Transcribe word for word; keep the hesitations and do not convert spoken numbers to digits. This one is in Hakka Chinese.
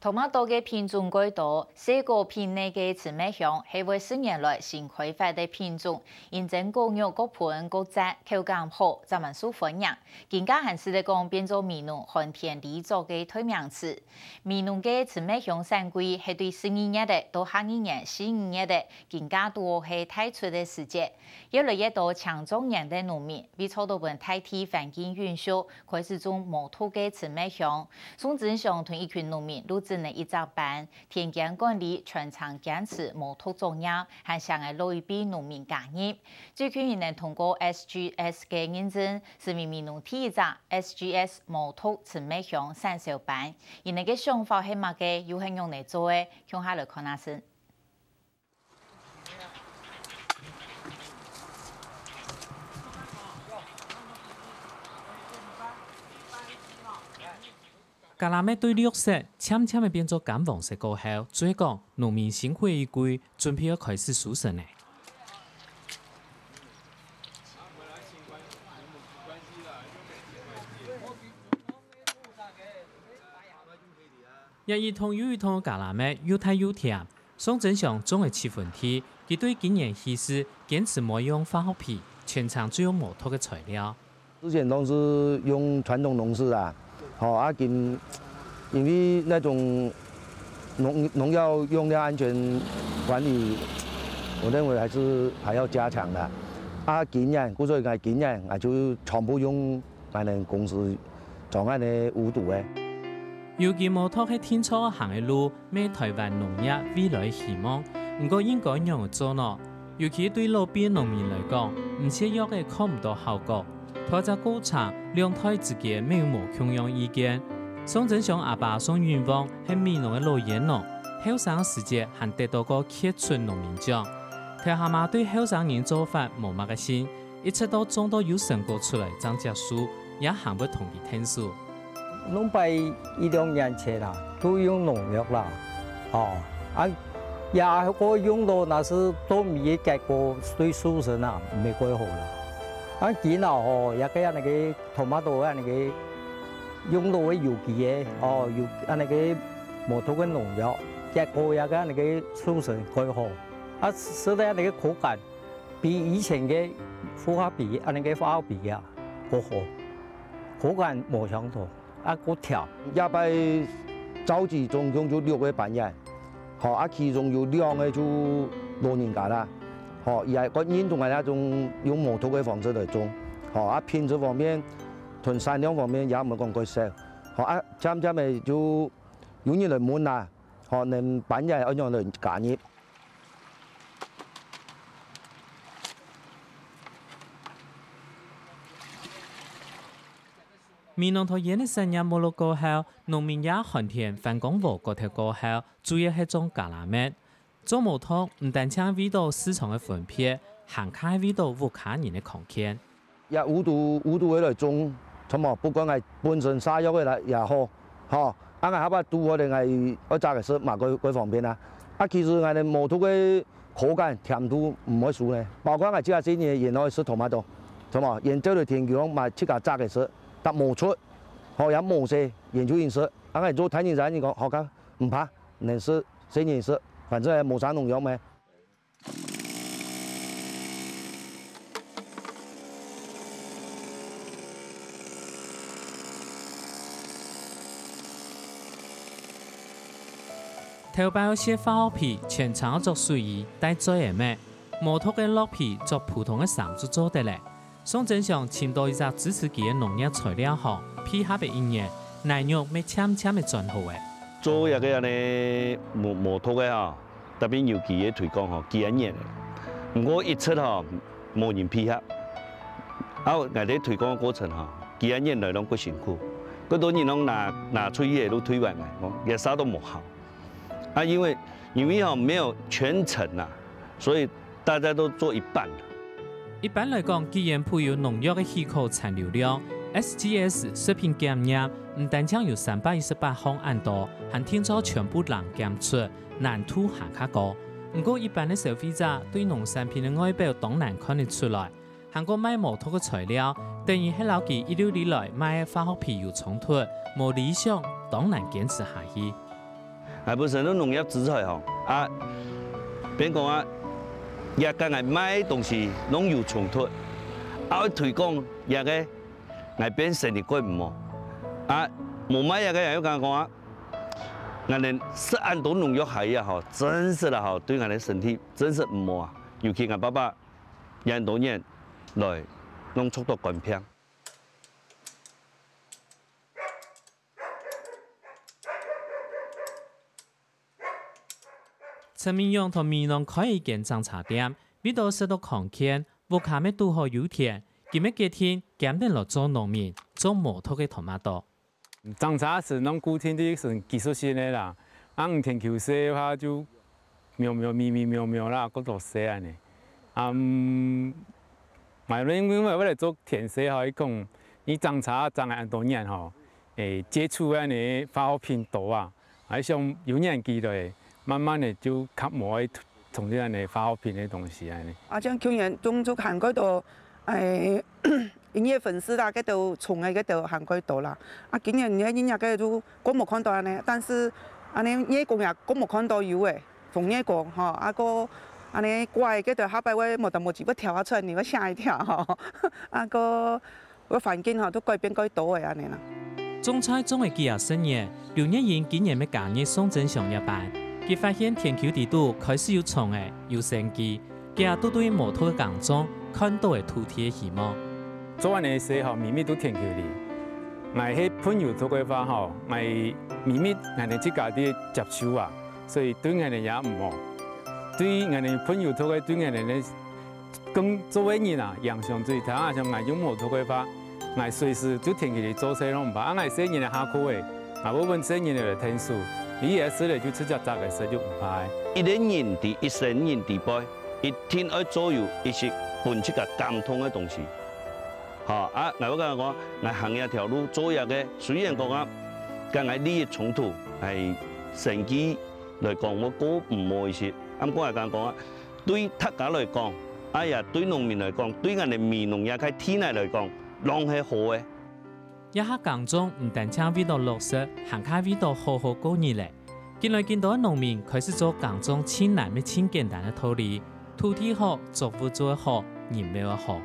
Tomato个品種蓋多，水果品類个陳麥香係會十年來新開發个品種，因爭果肉各分各質，口感好，正蠻受歡迎。今下還使得講變做美濃寒天梨作个代名詞。美濃个陳麥香產季係對十二月个到下二年四五月个，今下都係大出个時節。越來越多青壯年个農民為做到分大地環境永續， 開始種無毒个陳麥香。宋真祥同一群農民錄製了一隻班，田間管理全程堅持無毒作業，還成了老一輩農民加入。最近佢等通過S G S个認證，成為美濃第一隻S G S無毒陳麥香產銷班。佢等个想法係麼个？又係仰般做个？共下來看下先。 加拉麥對綠色漸漸仔變做柑黃色過後，就係講農民辛苦一季，準備愛開始收成了。 這一桶又一桶个加拉麥又大又甜，宋真祥種了七分地，佢對今年起勢堅持無用化學肥，全程就用無毒个材料。之前都是用傳統農事啊，吼，啊，今，因為那種農，農藥用料安全管理，我認為還是還要加強的。啊，今年，故所講今年啊，就全部用 𠊎等公司專案个無毒个。有機無毒係定著行个路，乜係臺灣農業未來个希望。毋過應該仰仔做呢？尤其對老輩農民來講，毋食藥仔看毋到效果。在這過程，兩代之間乜有無共樣意見。宋真祥阿爸宋永旺係美濃个老菸農，後生時節還得到過傑出農民獎。頭下嘛對後生人做法無麼个信， 一直到種到有成果出來正接受，也還會同佢𢯭手。攏擺一兩年前啦，都用農藥啦，吼，啊，也過用到若係做米个結果對收成啊，毋係蓋好啦。啊，今後吼，也該恁仔个tomato恁仔个用到个有機个，哦，有恁仔个無毒个農藥，結果也該恁仔个收成蓋好。啊，食个恁仔个口感 比以前个化學肥，恁仔个化學肥啊，過好，口感無相同，啊，過甜。這擺召集總共就六個班員，吼，啊，其中有兩個就老人家啦，吼，佢還較認同𠊎這種用無毒个方式來種，吼，啊，品質方面同產量方面也毋會講較少，吼，啊，漸漸仔就有人來問啦，吼，𠊎等班員愛仰般來加入。 美濃桃園个產業沒落過後，農民也寒天返工禾割頭過後，主要係種加拉麥。做無毒，毋單淨為著市場个分別，還較係為著屋下人个康健。這無毒，無毒个來種，全部不管𠊎本身灑藥个來也好，吼，啊，𠊎下把堵好了，𠊎愛摘个時嘛，蓋，蓋方便啊。啊，其實𠊎等無毒个 口感、甜度毋會輸呢。包括𠊎自家細人仔也愛食tomato，係無？也走來田坵嘛自家摘个食，搭無出，吼，也無洗，也就緊食。啊，𠊎做大人仔，人講好个，毋怕，能食，細人食，反正也無啥農藥咩。 頭擺愛施化學肥，全程愛著水魚，戴嘴仔乜，無毒个落肥，著普通个衫就做得了。宋真祥尋到一隻支持佢个農業材料行，配合个一年，梨肉乜漸漸仔轉好了。做這個恁仔無，無毒个吼， 特別有機个推廣吼，幾下年了。毋過一直吼，無人配合。啊，𠊎兜推廣个過程吼，幾下年來攏較辛苦。較多人攏拿，拿出去个都退還來，講，也啥都無效。啊，因為，因為吼，沒有全程啊，所以大家都做一半。 一般來講，既然鋪有農藥个氣候殘留量，S G S食品檢驗毋單淨有三百一十八項恁多，還定著全部零檢出，難度還較高。毋過，一般个消費者對農產品个外表當難看得出來，還過賣無毒个材料，等於係摎佢一路以來賣个化學肥有衝突，無理想，當難堅持下去。𠊎本身都農業資材吼，啊，變講啊，也跟𠊎賣東西攏有衝突，啊，愛推廣這个，𠊎變生理過毋好，啊，無賣這个人又跟𠊎講啊，𠊎等食恁多農藥下去啊吼，真實啦吼，對𠊎等身體真實毋好啊，尤其𠊎爸爸也恁多年來攏著到肝病。 陳明勇在美濃開一間種茶店，為著食到康健，屋下乜堵好有田，佢乜決定兼等來做農民，種無毒个tomato。種茶係攏固定个，係技術性个啦。啊，你田坵細个話就 苗苗，密密苗苗啦，過多細恁呢。啊，嗯，𠊎因為𠊎為了做田事吼，佢講，你種茶種了恁多年吼，誒，接觸恁呢化學品多啊，還想有年紀了，慢慢的就較無愛從事恁呢化學品个東西恁呢。啊，像舊年種就涵蓋到，誒，一月份時啦，該兜蟲个該兜涵蓋到啦。啊，今年个一月个就過無看到恁呢，但是恁呢月光也過無看到有誒。 紅月光吼，啊，過恁呢乖，該兜下擺會無端無志會跳下出來，你會嚇一跳吼。啊，過个環境吼，都改變蓋多誒，恁呢啦。種菜種了幾下十年，劉月英今年乜加入送診相這班。佢發現田坵底肚開始有蟲仔，有生機，佢也都對無毒个耕種看到了土地个希望。做恁呢事吼，秘密都田坵裡。𠊎係噴有毒个話吼，𠊎秘密𠊎等自家在接觸啊。 所以對𠊎等也毋好。對𠊎等朋友透過對𠊎等个工作个人啊，影響最大啊。像𠊎用無毒个話，𠊎隨時就天氣裡做事攏毋怕。啊，𠊎細人仔下課誒，𠊎會問細人仔來𢯭手，佢个事咧就直接摘个事就毋怕誒。一個人在一生人裡背，一定愛做有一息分自家感動个東西。 吼，啊，𠊎會感覺講，𠊎行這條路做這個，雖然講啊，跟𠊎利益衝突，𠊎生計來講，𠊎過毋好一些。啊，毋過𠊎感覺講啊，對大家來講，啊也對農民來講，對𠊎等美濃這塊地泥來講，攏係好个。這下耕種毋單淨為著落食，還較為著好好過日咧。近來，更多農民開始做耕種盡難乜盡簡單个道理，土地好，作物做得好，人乜會好。